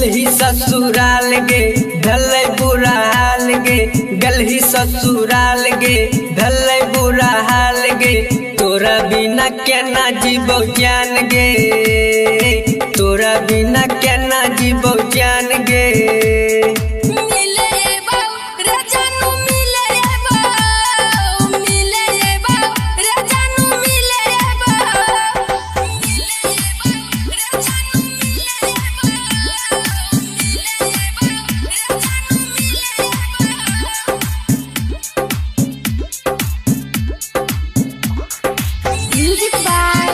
गलही ससुराल गे ढलै बुरा हाल गे, गलही ससुराल गे ढलै बुरा हाल गे, तोरा बिना केना जीबौ जान गे, तोरा बिना केना जीबौ जान गे। Music by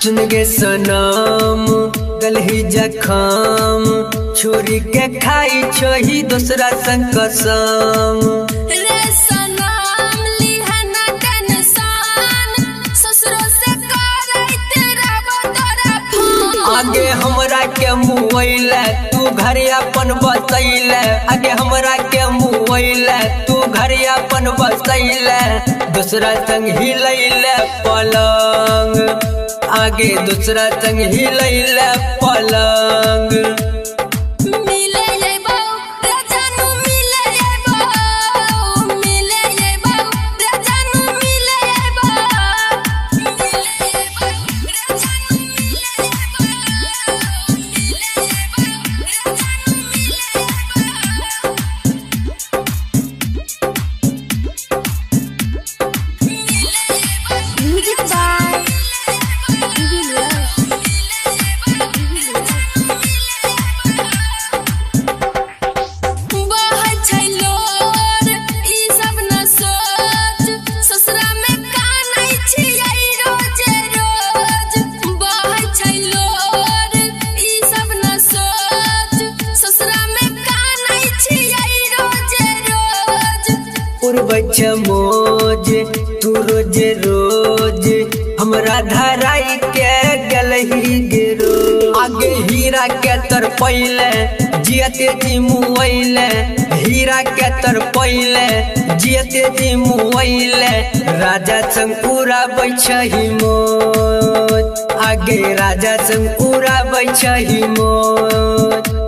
सुन गे सनम गलही जखम, छोरी के खाई छोही दूसरा संग कसम। रे सनम लिहना टेंशन, ससुरो से करैत रहबो तोरा फोन। आगे हमरा के मुआइले तू घर अपन बसैले, आगे हमरा के मुआइले तू घर अपन बसैले, दूसरा संग हिलैले पलंग, आगे दूसरा संग हिलैले पलंग। मिले अइबौ रे जानू मिले अइबौ, मिले अइबौ रे जानू मिले अइबौ, मिले अइबौ रे जानू मिले अइबौ, मिले अइबौ रे जानू मिले अइबौ। Music by मोज तू रोज रोज हमरा धराई के गलही गिरो, आगे हीरा के तर पहिले जियते जी मुआइले, हीरा के तर पहिले जियते जी मुआइले, राजा संग उड़ाबै छही मोज, आगे राजा संग उड़ाबै छही मोज।